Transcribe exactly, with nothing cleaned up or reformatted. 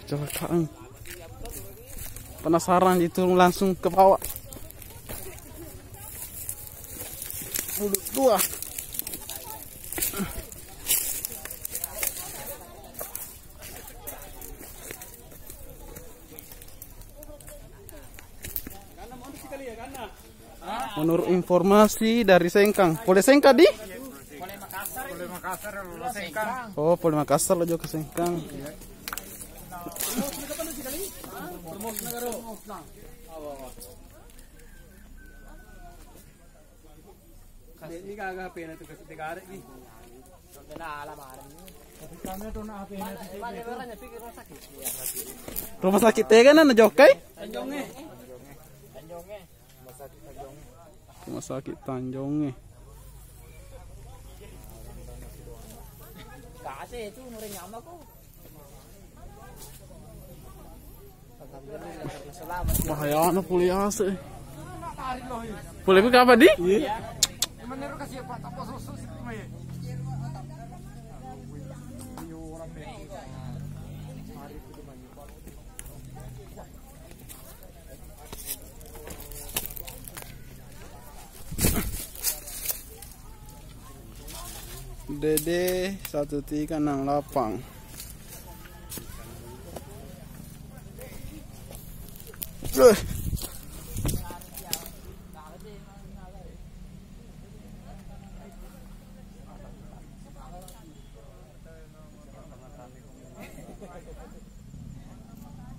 Kecelakaan. Penasaran itu langsung ke bawah. Dua. Menurut informasi dari Sengkang, Polres Sengkang di? Oh, Polres Makassar lo jauh ke Sengkang. Ini kagak apa ya, tugas negara ini. Rumah sakit tega na jokai? Rumah sakit Tanjong. Bahayana pole ase. Pole ku apa di? Dede satu tiga enam delapan. Eh.